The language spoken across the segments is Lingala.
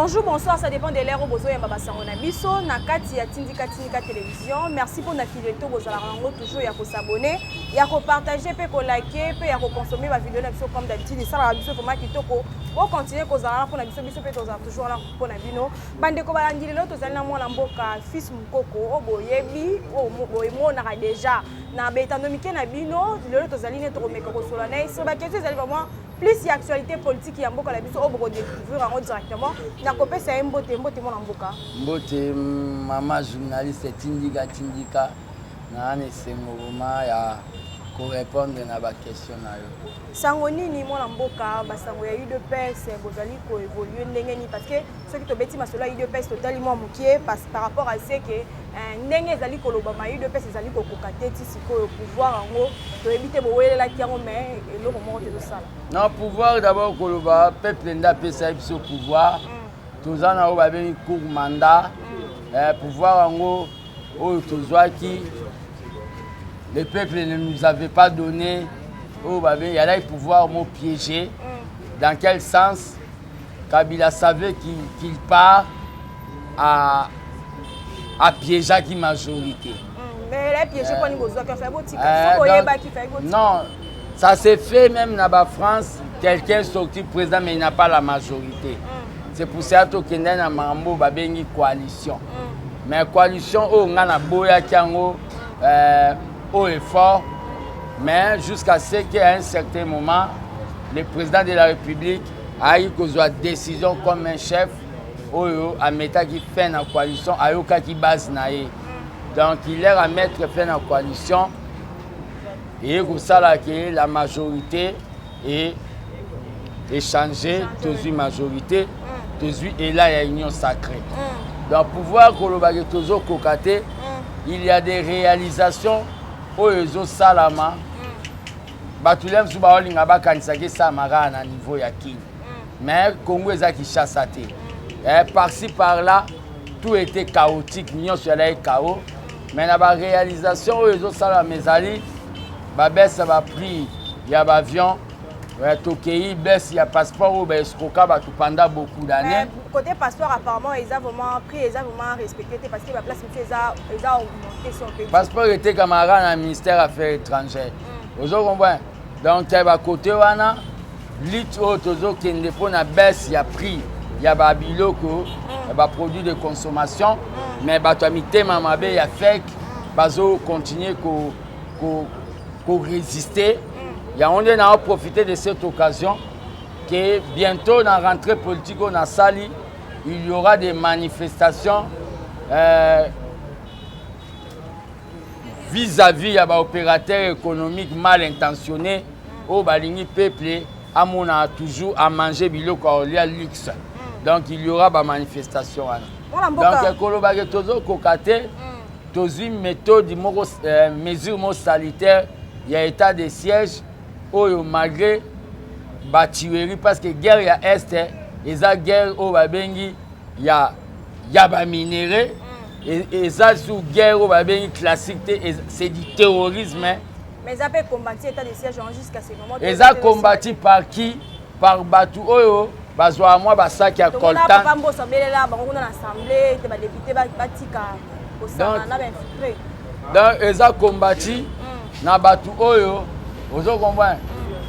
Bonjour, bonsoir, ça dépend de l'heure oyo bozoyamba basango na biso na kati ya Tindika Tindika Télévision. Merci pour na fidélité bozalaka yango toujours ya kos'abonner, ya kopartager mpe koliker mpe ya koconsommer bavideo na biso comme d'habitude. Esalaka biso vraiment kitoko. Bocontinue kozala wana mpona biso, biso mpe tozala toujours wana mpona bino. Bandeko balandi, lelo tozali na mwana mboka Fils Mukoko oyo boyebi, oyo boyemonaka déjà na betando mike na bino. Lelo tozali ne tokomeka kosola na ye sur baquestion ezali vraiment plus ya actualité politique ya mboka na biso oyo bokodécouvrir yango directement. Nakopesa ye mbote. Mbote, mwana mboka. Mbote, mama journaliste Tindika Tindika. Naa na esengo vraiment ya korépondre na baquestion na yo. Sango nini, mwana mboka? Basango ya UDPS bozali koévolue ndenge nini? Parce que soki tobeti masolo ya UDPS, totali mwa mokie par rapport à ce que ndenge ezali kolobama, UDPS ezali kokoka te ti sikoyo. Pouvoir yango toyebi te, bowelelaki yango, mais eloko moko te ezosala. Non, pouvoir d'abord, koloba peuple nde apesa biso pouvoir. Toza na oyo babengi court mandat. Pouvoir yango oyo tozwaki, le peuple ne nous avait pas donné oyo babengi yalaki pouvoir mo piégé. Dans quel sens? Kabila savait qu'il part à apiégeaki majorité. Mais la piégé mponi bozwaki? Afai botika so boyebaki, fai botika. Non, ça s'est fait même na bafrance. Quelqu'un sorti président, mais il n'a pas la majorité. C'est pour ça tokende na makambo babengi coalition. Mais coalition oyo ngai naboyaki yango haut et fort, mais jusqu'à ce qu'à un certain moment le président de la République ayaki kozwa décision comme un chef oyo ametaki fin na coalition, ayokaki base na ye. Donc il est à mettre fin na coalition eye kosala ke la majorité e échanger. Tozwi majorité, tozwi ela ya Union sacrée. Donc pouvoir kolobaki tozokoka te, il y a des réalisations oyo ezosalama. Bato le mosusu baolinga bakanisaki esalama kaka na niveau ya Kini, mais Congo eza Kinshasa te. Par-ci par là tout était chaotique, nyonso ezalaki chaos, mais na baréalisation oyo ezosalama ezali babaisse ya baprix ya baavion, tokei baisse ya passeport oyo baescroka bato pendant beaucoup d'années. Côté passeport, apparemment eza vraiment prix eza vraiment respecté te, parce que baplace mosusu eza augmenté, si on peut dire. Passeport etekamaka kaka na ministère Affaires étrangères, ozo comprendre? Donc bakote wana, lutte oyo tozokende mpona baisse ya prix ya babiloko ya baproduit de consommation, mais bato ya mitema mabe ya fake bazocontinue korésister. Yango nde na profiter de cette occasion que bientôt na rentrée politique oyo nasali, il y aura des manifestations vis-à-vis ya baopérateur économique mal intentionné oyo balingi peuple amona toujours à manger biloko ya kolia luxe. Donc il y aura bamanifestation wana. Donc kolobaki tozokoka te, tozwi méthode moko, mesure moko salutaire ya état de siège oyo, malgré batuerie, parce que guerre ya Est eza guerre oyo babengi ya baminerai, eza su guerre oyo babengi classique te, c'est du terrorisme. Mais eza mpe combattu, état de siège, jusqu'à ce moment. Eza combattu par qui? Par bato oyo bazwaka mwa basaki ya coltan. Papa Mboso abelela bango kuna na assemblée ete badéputé batika kosangana na bainfiltré. Donc eza combattu na bato oyo, ozo comprendre,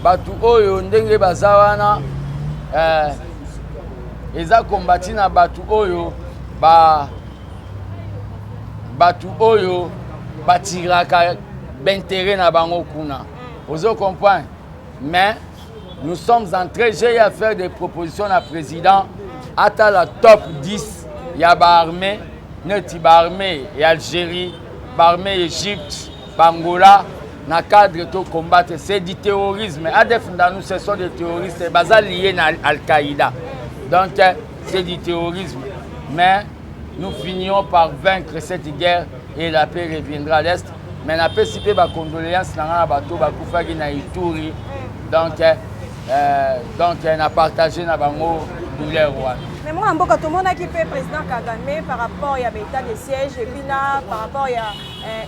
bato oyo ndenge baza wana, eza combattu na bato oyo bato oyo batiraka baintérêt na bango kuna, ozo comprendre? Mais nous sommes en train, j'ai eu à faire des propositions na président atala top 10 ya baarmée, neti baarmée ya Algérie, baarmée Égypte, bangola, na cadre to combattre. C'est du terrorisme. ADF Ndanu, ce sont des terroristes, baza lié na Al-Qaïda, donc c'est du terrorisme. Mais nous finirons par vaincre cette guerre et la paix reviendra à l'Est. Mais napesi mpe bacondoléance na ngai na bato bakufaki na Ituri. Donc na partage na bango douleur wana. Mais mwana mboka, tomonaki mpe président Kagame par rapport ya baétat de siège et puis na par rapport ya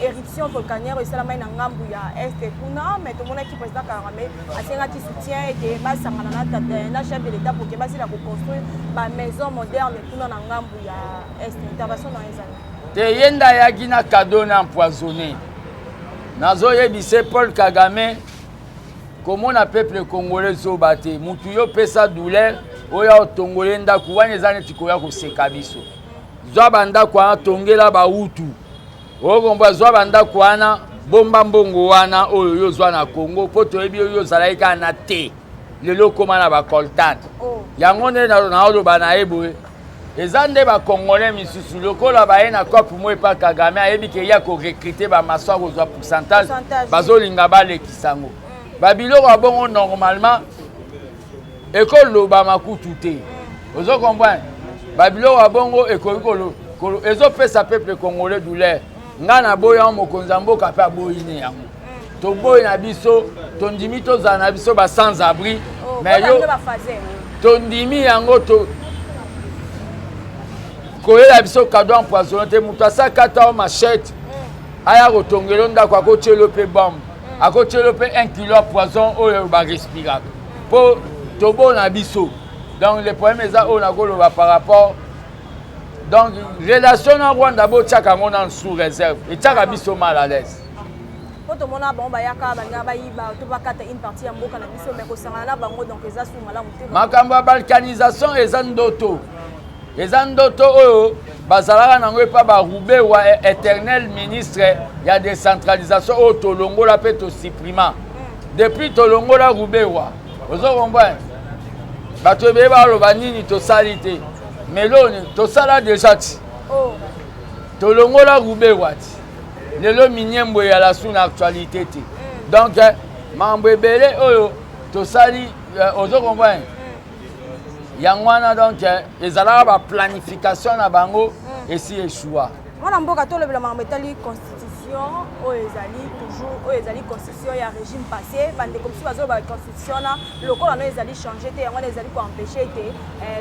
éruption volcanique oyo esalamaki na ngambu ya Est kuna. Mais tomonaki président Kagame asengaki soutien ete basangana na chef de l'État pour ke basila koconstruire bamaison moderne kuna na ngambu ya Est. Intervention na ezali? Te, ye nde ayaki na cadeau na empoisonné. Nazoyebisa Paul Kagame, komona peuple congolais zoba te. Mutu yo opesa douleur oyo otongole ndako wana, eza neti koya koseka biso. Zwa bandako wana, tongela Bahutu. Okombwa, zwa bandako wana, bomba mbongo wana oyo yo ozwa na Congo, mpo toyebi oyo ozalaki kaka na te. Lelo okóma na bacoltan. Yango nde naoloba na ye boye: eza nde bacongolais misusu lokola baye na cope mo epa Kagame, ayebi ke ya korecruter bamaso, akozwa pourcentage. Bazolinga balekisa yango babiloko ya bongo. Normalement ekolobama kutu te. Ozo comprendre? Babiloko ya bongo ekoki ezopesa peuple congolais douleur. Ngai naboyi yango, mokonzi ya mboka mpe aboyi ne yango. Toboyi na biso, tondimi tozala na biso ba sans abri. Mais yo tondimi yango to koyela biso cadeau empoisonné te. Moto asakata o machette, aya kotongela ndako, akotiela mpe bombe, akotiela mpe 1 kilo ya poison oyo barespiraka mpo tobona biso. Donc le problème eza oyo nakoloba par rapport, donc relation na Rwanda, botiaka yango na sous réserve, etiaka biso mal à l'aise. Mpo tomona bango bayaka, balinga bayiba to bakata une partie ya mboka na biso, mais kosangana na bango, donc eza su malamu te. Makambo ya balkanisation eza ndoto, eza ndoto oyo bazalaka nango epa Baruberwa, éternel ministre ya décentralisation oyo tolongola mpe tosupprima. Depuis tolongola Ruberwa, ozo comprendre, bato ebele baloba nini tosali te. Meloni tosala déjà ti tolongola Ruberwa ti lelo Minembwe eyala su na actualité te. Donc makambo ebele oyo tosali, ozo comprendre yango wana. Donc ezalaka baplanification na bango esi échoua. Mwana mboka, tolobela makambo etali constitution oyo ezali toujours, oyo ezali constitution ya régime passé. Bandeko mosusu bazoloba constitution na lokola no ezali change te, yango wana ezali koempêche ete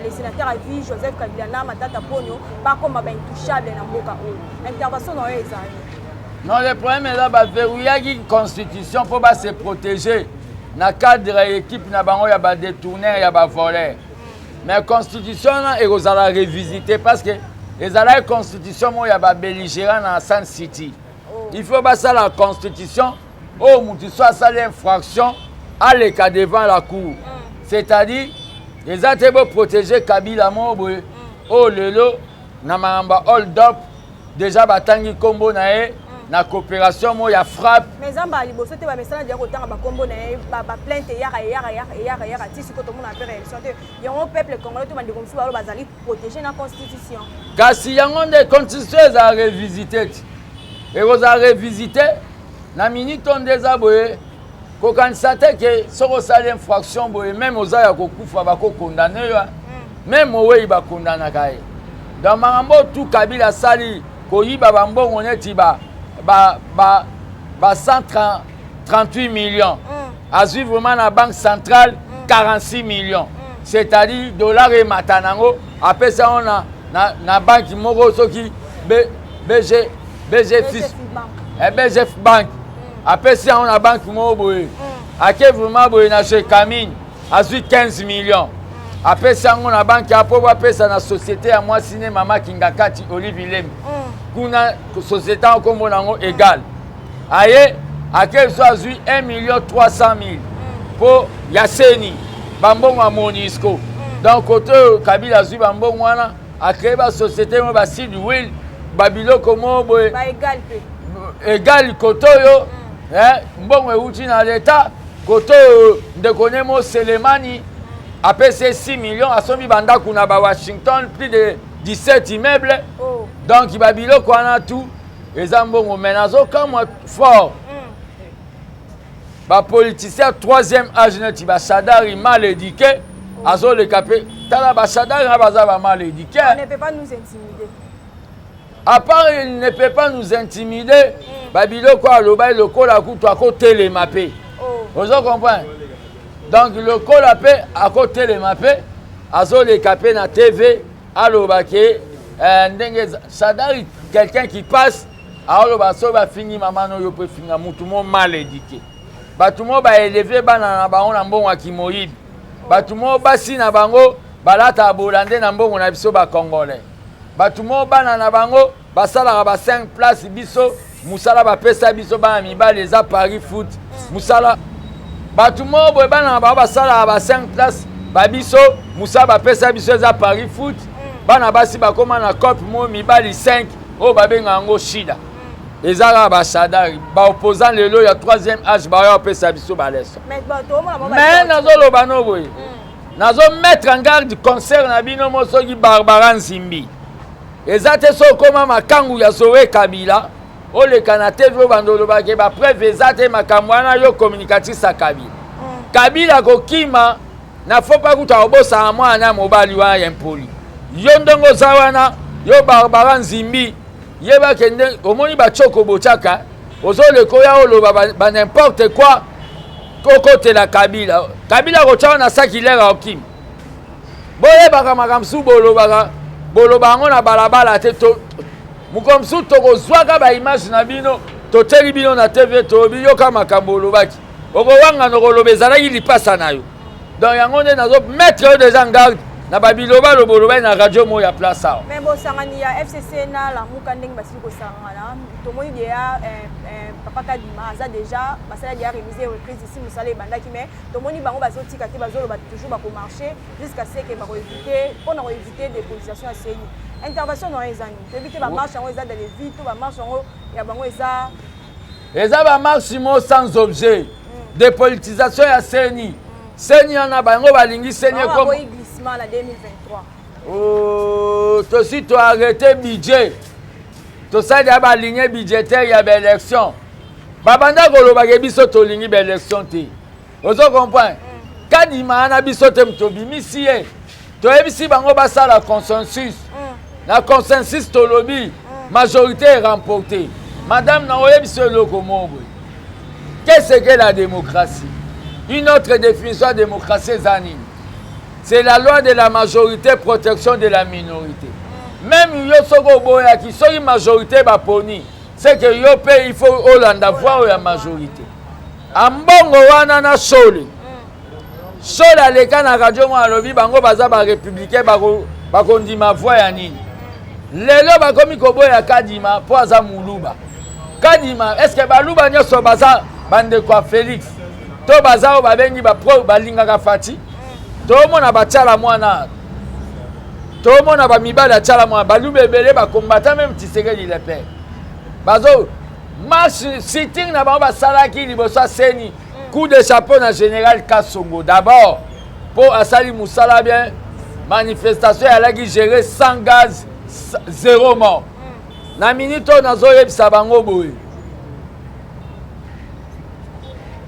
le sénateur à vie Joseph Kabila na Matata Ponyo bakoma baintouchable na mboka oyo. Intervention na oyo ezali? Non, le problème eza baverrouillaki constitution mpo base protéger na cadre ya équipe na bango ya badétourneur, ya bavoleur. Mais constitution wana ekozala révisité parce que ezalaki constitution moko ya babelligérant na Sun City. Il faut basala constitution oyo motu so asali infraction, aleka devant la cour. C'est-à-dire eza te boprotéger Kabila moko boye oyo lelo na makambo ya hold up déjà batangi nkombo na ye na coopération moko ya frappe. Mais eza mbala liboso te. Bamesana deya kotanga bakombo na ye, baplainte eyaka, eyaka, eyaka, eyaka, eyaka ti sikoyo tomona mpe réaction te. Yango peuple congolais to bandeko mosusu balo bazali protégé na constitution. Kasi yango nde constitution ezala révisité ti ekozala révisité na minute oyo nde eza boye. Kokanisa te ke soki osali infraction boye, même oza ya kokufa, bakokondane yo. Même owei, bakondanaka ye. Donc makambo oyo tu Kabila asali, koyiba bambongo neti ba 138 millions, azwi vraiment na Banque centrale 46 millions, c'est-à-dire dollar emata nango, apesi yango na banque moko soki BG BG fils BGF Bank, apesi yango na banque moko boye. Ake vraiment boye na Gécamines, azwi 15 millions, apesi yango na banque ya mpo bapesa na société ya mwasi ne mama Kingakati Olive Lembe. Kuna société yango nkombo nango égal. Aye ake so azwi 1 million 300 000 mpo ya seni bambongo ya MONUSCO. Donc kote oyo Kabila azwi bambongo wana, acréer basociété mo basud will, babiloko moko boye. Baégal mpe. Égal kote oyo mbongo euti na leta. Kote oyo ndeko ne mo Selemani apesi ye 6 millions, asombi bandako na bawashington, plus de 17 immeubles. Donc babiloko wana tout eza mbongo. Mais nazokamwa fort bapoliticien ya troisième âge neti baShadary mal éduqué, azoleka mpe. Tala baShadary na baza bamal éduqué. On ne peut pas nous intimider. À part il ne peut pas nous intimider, babiloko aloba lokola kutu akotelema mpe. Ozo comprendre? Donc lokola mpe akotelema mpe. Azoleka mpe na TV, aloba ke ndenge Shadary, quelqu'un qui passe, aoloba soki bafingi mama no, yo mpe finga mutu mo mal éduqué. Bato mo baélever bana na bango na mbongo ya kimoyibi, bato mo basi na bango balataka bolande na mbongo na biso bacongolais, bato mo bana na bango basalaka ba 5 place. Biso mosala bapesa biso bana mibali eza Paris foot. Mosala bato mo boye, bana na bango basalaka ba 5 place, babiso mosala bapesa biso eza Paris foot. Bana basi bakóma na cope mo mibali 5 oyo babenga yango shida. Eza kaka baShadary, baopposant lelo ya troisième âge, baya bapesa biso baleçon. Mais nazoloba no boye, nazomettre en garde concert na bino mo. Soki Barbara Nzimbi eza te, so okóma makangu ya Zoe Kabila, oleka na TV, oyo bando olobaki bapreuve eza te, makambo wana yo communicatrice ya Kabila. Kabila kokima na fo mpa kuta kobosana mwana ya mobali wana ya impoli. Yo ndenge oza wana, yo Barbara Nzimbi, yebake nde omoni batioko botiaka, ozoleka oya oloba ba n'importe quoi, kokotela Kabila. Kabila kotya na saki lere okima. Boyebaka makambo mosusu bolobaka, boloba yango na balabala te. Mokolo mosusu tokozwaka baimage na bino, toteli bino na TV, toyobi yoka makambo olobaki, okowangana, okoloba ezalaki lipasa na yo. Donc yango nde nazo mettre yo déjà en garde na babiloba loba olobaki na radio moko ya place awa. Mais bosangani ya FCC na Lamuka, ndenge basili kosangana, tomoni deya papa Kadima aza déjà, basala deya remise reprise ici, mosala ebandaki. Mais tomoni bango bazotika te, bazoloba toujours bakomarcher jusqu'à ce que bakoéviter, mpona koéviter dépolitisation ya CENI. Intervention na yo eza nini? Toyebi te, bamarche yango eza dans les vies to bamarche yango ya bango eza? Eza bamarche mo sans objet. Dépolitisation ya CENI, CENI wana bango balingi CENI glissement na 2023. Oh, tosi toarrêter budget, tosali ya baligne budgétaire ya baélection. Babanda kolobaka biso tolingi baélection te. Ozo comprendre? Kadima wana biso te tobimisi ye, toyebisi bango basala consensus. Na consensus tolobi majorité est remportée. Madame, na oyebisi eloko moko boye: qu'est-ce que la démocratie? Une autre définition ya démocratie eza nini? C'est la loi de la majorité, protection de la minorité. Même yo soki oboyaki, soki majorité baponi, c'est que yo mpe il faut olanda voix oyo ya majorité. Ambongo wana na Sole, Sole aleka na radio moko, alobi bango baza barépublicain, bakondima voix ya nini? Lelo bakomi koboya Kadima mpo aza moluba. Kadima, est-ce baluba nyonso baza bandeko ya Félix to baza oyo babengi bapro balingaka Fati? Tomona batiala mwana, tomona bamibali atiala mwana, baluba ebele bakombata, même Tshisekedi le père. Bazo marche, sitting na bango basalaki liboso ya CENI. Coup de chapeau na général Kasongo d'abord mpo asali mosala bien. Manifestation ezalaki géré sans gaz, zéro mort. Na minute oyo nazoyebisa bango boye,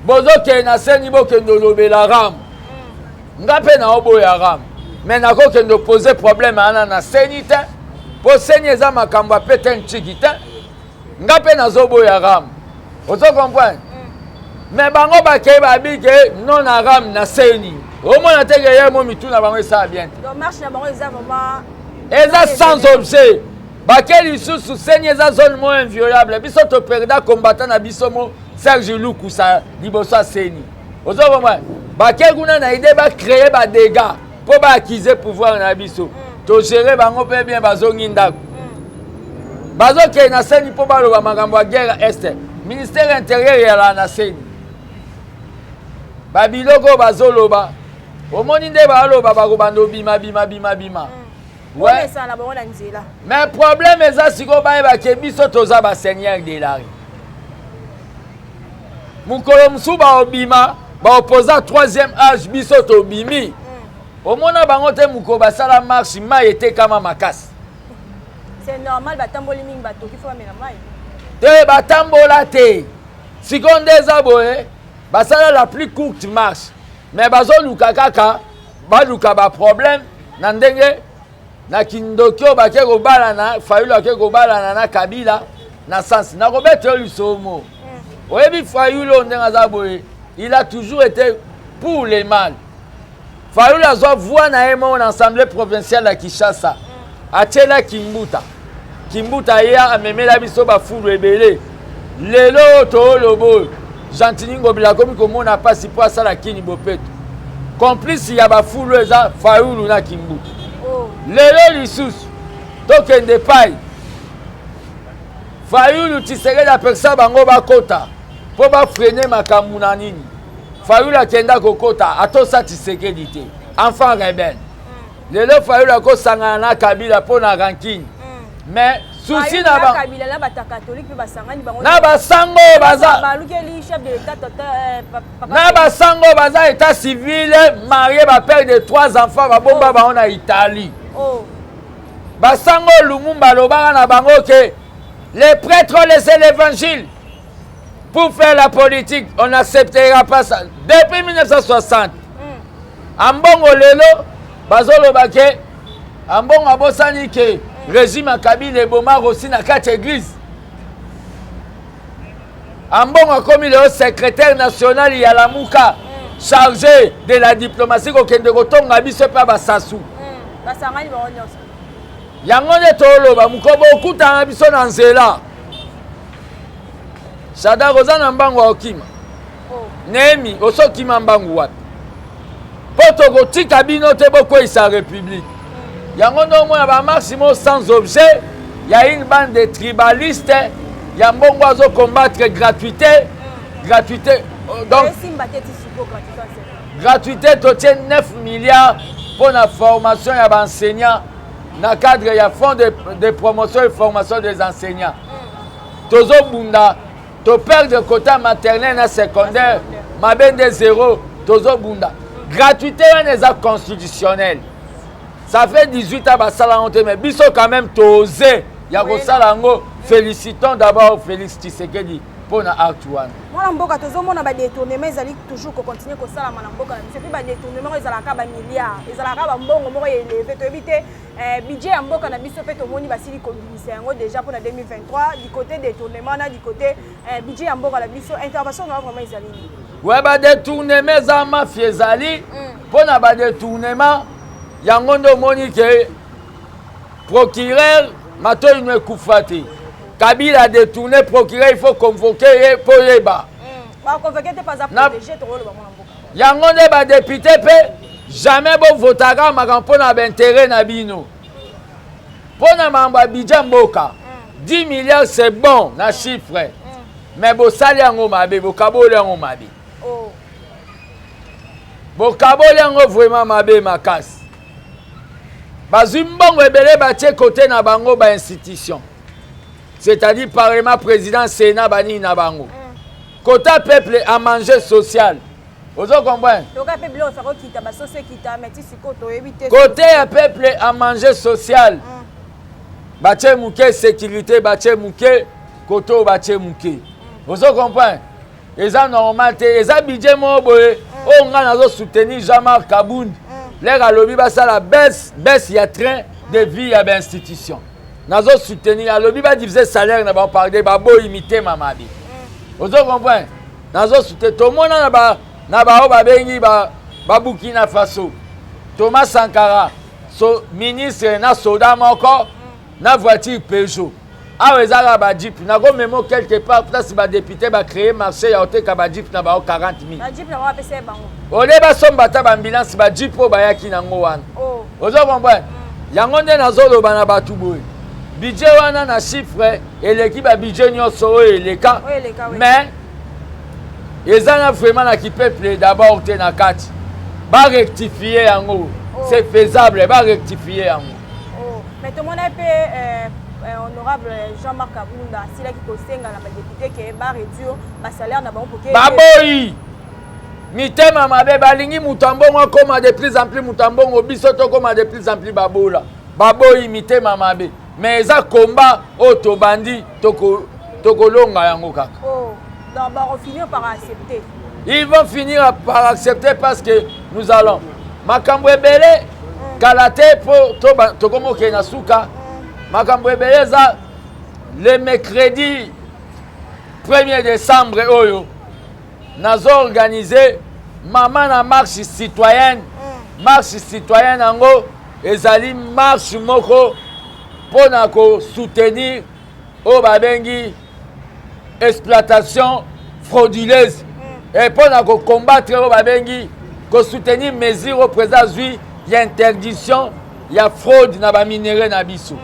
bozokende na CENI, bokende olobela RAM. Nga mpe naoboya RAM, mais nakokende opose problème wana na CENI te, mpo CENI eza makambo ya pete ntiki te. Nga mpe nazoboya RAM, ozo comprendre? Mais bango bakei, babi ke non na RAM na CENI. Omona te ke ye mo mitu na bango esala bien te. Eza sans objet. Bake lisusu CENI eza zone mo inviolable. Biso toperda combattant na biso mo Serge Lukusa liboso ya CENI. Ozo comprendre? Bake kuna na idée bacréer badégâts mpo baaccuser pouvoir na biso. Togérer bango mpe bien, bazongi ndako. Bazokende na CENI mpo baloba makambo ya guerre Est. Ministère intérieur eyalaka na CENI. Babiloko oyo bazoloba, omoni nde baloba bakobanda obima bima bima bima. Ouais. Mais problème eza sikoyo, bayebake biso toza baseigneur de la rue. Mokolo mosusu baobima baopposa troisième âge, biso tobimi. Omona bango te, mokolo basala marche, mai etekama makasi. C'est normal, batamboli mingi, batoki, fo bamela mai. Te, batambola te. Sikoyo nde eza boye, basala la plus courte marche, mais bazoluka kaka baluka baproblème na ndenge na kindoki oyo bake kobalana. Fayulu ake kobalana na Kabila na sens nakobeta yo lisomo. Oyebi Fayulu oyo ndenge aza boye, il a toujours été pour le mal. Fayulu azwa voix na ye moko na Assemblée provinciale ya Kinshasa. Atiela Kimbuta. Kimbuta aya amemela biso bafulu ebele. Lelo oyo tooloba oyo Gentiny Ngobila akomi komona mpasi mpo asala kini bopeto. Complice ya bafulu eza Fayulu na Kimbuta. Oh. Lelo lisusu tokende epai Fayulu Tshisekedi apekisa bango bakota mpo bafrene makambo na nini. Fayulu akenda kokota atosa Tshisekedi te, enfant rebelle. Lelo Fayulu akosangana na Kabila mpo na rancune. Mais souci na ba Kabila na ba catholique pe basangani bango na basango baza balukeli chef de l'état tata papa na basango baza état civil marié, ba père de trois enfants, babomba bango na Italie. Oh. Basango Lumumba alobaka na bango ke les prêtres ont laissé l'évangile pour faire la politique, on n'acceptera pas ça. Depuis 1960, Ambongo lelo bazoloba ke Ambongo abosani ke régime ya Kabila eboma Rossy na kati ya église. Ambongo akomi lelo secrétaire national ya Lamuka, chargé de la diplomatie, kokende kotonga biso mpe basasu. Basangani bango nyonso. Yango nde toloba mokobo okutana biso na nzela. Shadar oza na mbangu ya okima. Oh. Nehemi osokima mbangu wapi? Mpo tokotika bino te bokweyisa république. Yango nde omona bamarche mo sans objet ya une bande de tribalistes ya mbongo azo combattre gratuité. Gratuité donc esimba te ti sikoyo gratuité enseignement. Gratuité totie 9 milliards mpo na formation ya baenseignant na cadre ya fonds de promotion et formation des enseignants. Tozobunda, toperdre quota maternelle na secondaire, mabe nde zéro. Tozobunda gratuité wana eza constitutionnel. Ça fait 18 ans basala yango te, mais biso quand même tose ya kosala yango. Félicitons d'abord Félix Tshisekedi mpo na acte wana. Mwana mboka, tozomona badétournement ezali toujours kocontinue kosalama na mboka na biso. Mpe badétournement oyo ezalaka bamilliard, ezalaka bambongo moko ya élevé. Toyebi te budget ya mboka na biso mpe tomoni basili kobimisa yango déjà mpona 2023. Du côté détournement na du côté budget ya mboka na biso, intervention na vraiment ezali nini? We, badétournement eza mafia ezali mpo na badétournement. Yango nde omoni ke procureur matoi no ekufa te. Kabila détourné procureur, il faut convoquer ye mpo yeba. Baconvoquer te mpo aza protégé, tokoloba mwana mboka. Yango nde badéputé mpe jamais bovotaka makambo mpo na baintérêt na bino. Mpo na makambo ya budget mboka, 10 milliards, c'est bon na chiffre, mais bosali yango mabe, bokaboli yango mabe. Oh. Bokaboli yango vraiment mabe makasi. Bazwi mbongo ebele, batie kote na bango bainstitution, c'est-à-dire parlement, président, sénat, banini na bango. Kota peuple à manger social, ozo comprendre? Toka mpe biloko efaka okita, basoso ekita, mais ti sikoyo toyebi te. Côté ya peuple à manger social, batie moke, sécurité batie moke, kote oyo batie moke, ozo comprendre? Eza normal te. Eza budget moko boye oyo ngai nazosoutenir Jean-Marc Kabund lere alobi basala baisse ya train de vie ya bainstitution. Nazosoutenir, alobi badivise salaire na bango par deux, baboyi, mitema mabe, ozo comprendre? Nazosoutenir. Tomona na bao babengi babukina Faso, Thomas Sankara so ministre na soda moko na voiture Peugeot. Awa eza kaka bajeep. Nakomemo quelque part place badéputé bacréer marché ya koteka bajeep na bango 40 000. Bajeep na bango bapesa ye bango. Olie basomba ata baambulance, bajeep oyo bayaki nango wana. Oh. Ozo comprendre? Yango nde nazoloba na bato boye, budget wana na chiffre eleki babudget nyonso oyo eleka. Oyo eleka, oui. Mais eza na vraiment na kipeuple d'abord te na kati. Barectifie yango. Oh. C'est faisable, barectifie yango. Oh. Mais tomona mpe honorable Jean-Marc Kabunda asilaki kosenga na badéputé ke baréduire basalaire na bango poke. Baboyi, mitema mabe. Balingi moto ya mbongo akóma de plus en plus moto ya mbongo, biso tokóma de plus en plus babola. Baboyi, mitema mabe. Mais eza komba oyo tobandi, tokolonga yango kaka. Oh. Donc bakofinir par accepter. Ils vont finir par accepter parce que nous allons makambo ebele kala te mpo tokomi okende na suka. Makambo ebele eza le mercredi 1er décembre oyo nazoorganize mama na marche citoyenne. Marche citoyenne yango ezali marche moko mpo na kosoutenir oyo babengi exploitation frauduleuse mm. mpo na kocombattre oyo babengi kosoutenir mesure oyo président azwi ya interdiction ya fraude na baminerai na biso mm.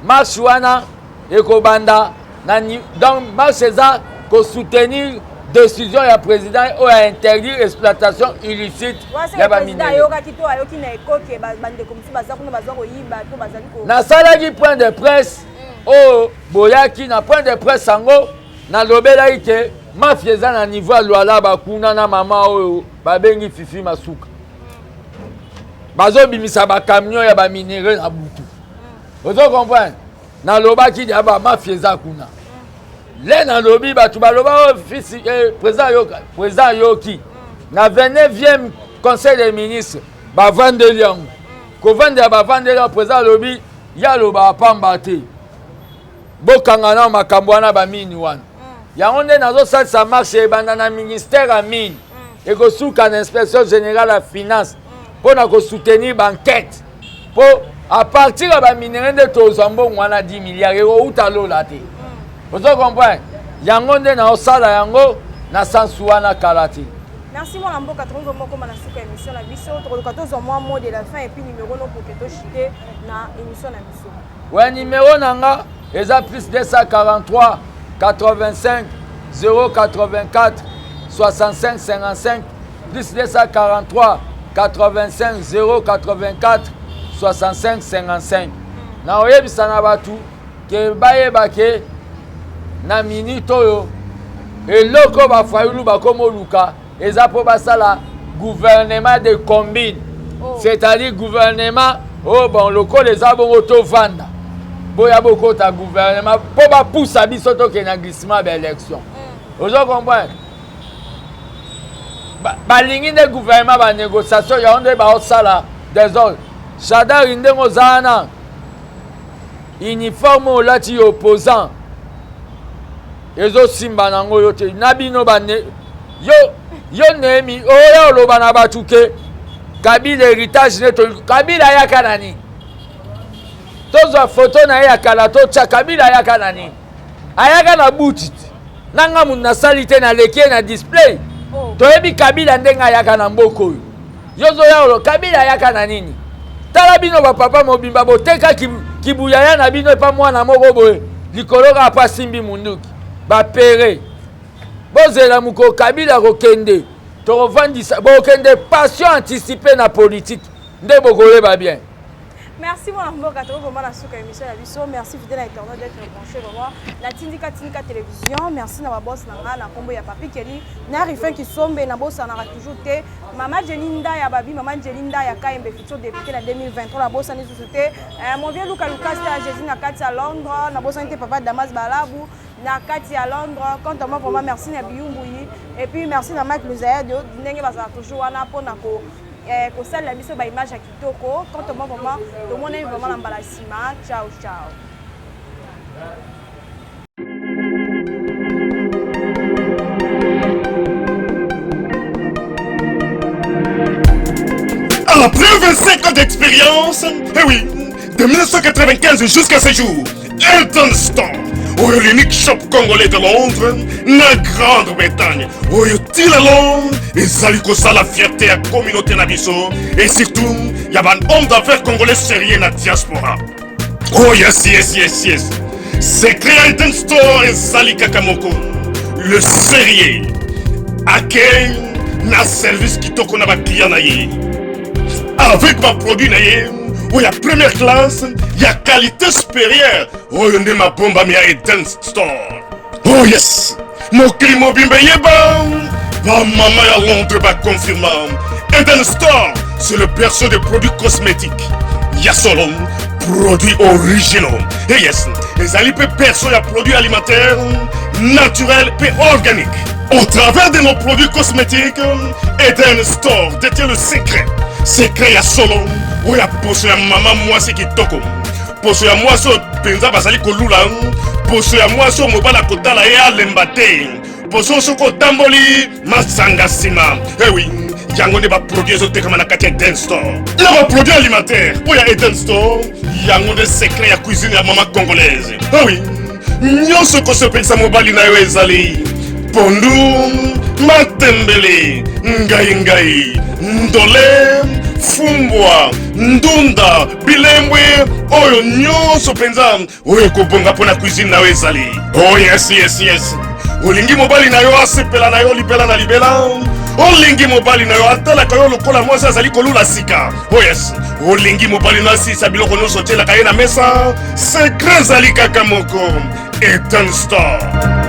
marche wana ekobanda na donc marche eza kosoutenir décision ya président oyo a interdire exploitation illicite ya baminerai. Nasalaki point de presse mm. oyo boyaki na point de presse yango, nalobelaki ke mafia eza na niveau ya Lualaba kuna na mama oyo babengi Fifi Masuka, bazobimisa bacamion ya baminerai na butu mm. Ozo comprendre? Nalobaki ya bamafia eza kuna le nalobi, bato baloba oyo fisi eh, président yoka, président yoki na 29e conseil des ministres bavandeli yango, kovandela bavandeli yango. Président alobi, ye alobaka pamba te, bokanga na makambo wana bamini wana. Yango nde nazosalisa marche, ebanda na ministère ya mine, ekosuka na inspection générale ya finance, mpo na kosoutenir baenquête, mpo à partir ya baminerai nde tozwa mbongo wana 10 milliards ekouta lola te. Ozo comprendre? Yango nde naosala yango na sansu wana kala te. Merci mwana mboka. Tokoki mokoma na suka émission na biso. Tokoluka tozwa mwa mot de la fin et puis numéro no pour que tochite na émission na biso. Ouais, numéro na nga eza plus 243 85 084 65 55, plus 243 85 084 65 55. Na oyebisa na bato ke bayeba ke na minute oyo, eloko bafayulu bakomoluka eza mpo basala gouvernement de combine oh. C'est-à-dire gouvernement oyo, oh, bon, lokola eza bongo, tovanda boya bokota gouvernement mpo bapusa biso tokende na glissement baélection mm. Ozo comprendre? Balingi nde gouvernement banégociation, yango nde baosala désordre. Shadari, ndenge oza wana, uniforme olati opposant ezosimba nango yo te. Na bino bane yo, yo Nehemi oya oloba na bato ke Kabila héritage ne to. Kabila ayaka na nini? Tozwa foto na ye ya kala totya. Kabila ayaka na nini? Ayaka na buti te. Na nga mutu nasali te, naleki ye na display oh. Toyebi Kabila ndenge ayaka na mboka oyo. Yo ozoya olo Kabila ayaka na nini? Tala bino bapapa mobimba boteka kibuyaya na bino epa mwana moko boye likolo kaka mpo asimbi munduki. Bapere bozela mokolo Kabila kokende, tokovandisa, bokende passion anticipe na politique nde bokoyeba bien. Merci mwana mboka. Tokoki vraiment na suka émission na biso. Merci fidèle internaute d'être branché vraiment na Tindika Tindika Télévision. Merci na baboss na nga na nkombo ya Papi Keli na Rifin Kisombe. Nabosanaka toujours te mama Jenny Ndaya, babi mama Jenny Ndaya Kayembe, futur député na 2023. Nabosani lisusu te mon vieux Luka Lukas ya Jésus na kati ya Londres. Nabosani te papa Damas Balabu na kati ya Londres. Quant à moi, vraiment merci na Biyumbuyi et puis merci na Mike Luzayado, ndenge bazala toujours wana mpona ko kosalela biso baimage ya kitoko. Quant à moi, vraiment tomonani vraiment na mbala nsima. Ciao ciao. Après 25 ans d'expérience, eh oui, de 1995 jusqu'à ce jour, Elton Store, oyo l'unique shop congolais de Londres, na Grande-Bretagne, oyo ti lelo ezali kosala fierté ya communauté na biso et surtout ya ba homme d'affaires congolais sérieux na diaspora. Oh yes. Secret ya Elton Store ezali kaka moko. Le sérieux. Accueil na service kitoko na baclient na ye. Avec baproduit na ye oyo ya première classe, ya qualité supérieure, oyo nde mabombami ya Eden Store. Oh yes, mokili mobimba eyeba, bamama ya Londres baconfirma, Eden Store, c'est le berceau des produits cosmétiques ya solo, produits originaux. Et yes, ezali mpe berceau ya produits alimentaires naturels mpe organiques. Au travers de nos produits cosmétiques, Eden Store détient le secret, secret ya solo oyo ya poso ya mama mwasi kitoko, poso ya mwasi oyo mpenza bazali kolula, poso ya mwasi oyo mobali akotala ye alemba te, poso soki otamboli masanga nsima. Ewi. Yango nde baproduit ezotekama na kati ya Eden Store. Na baproduit alimentaire oyo ya Eden Store, yango nde secret ya cuisine ya mama congolaise. Ah oui, nyonso ekosepelisa mobali na yo ezali pondu, matembele, ngai ngai, ndole, fumbwa, ndunda, bilembwe, oyo nyonso mpenza oyo ekobonga mpo na cuisine na yo ezali. Oh yes, yes, yes. Olingi mobali na yo asepela na yo libela na libela? Olingi mobali na yo atalaka yo lokola mwasi azali kolula sika? Oh yes. Olingi mobali na asilisa biloko nyonso otielaka ye na mesa? Secret ezali kaka moko, Eden Store.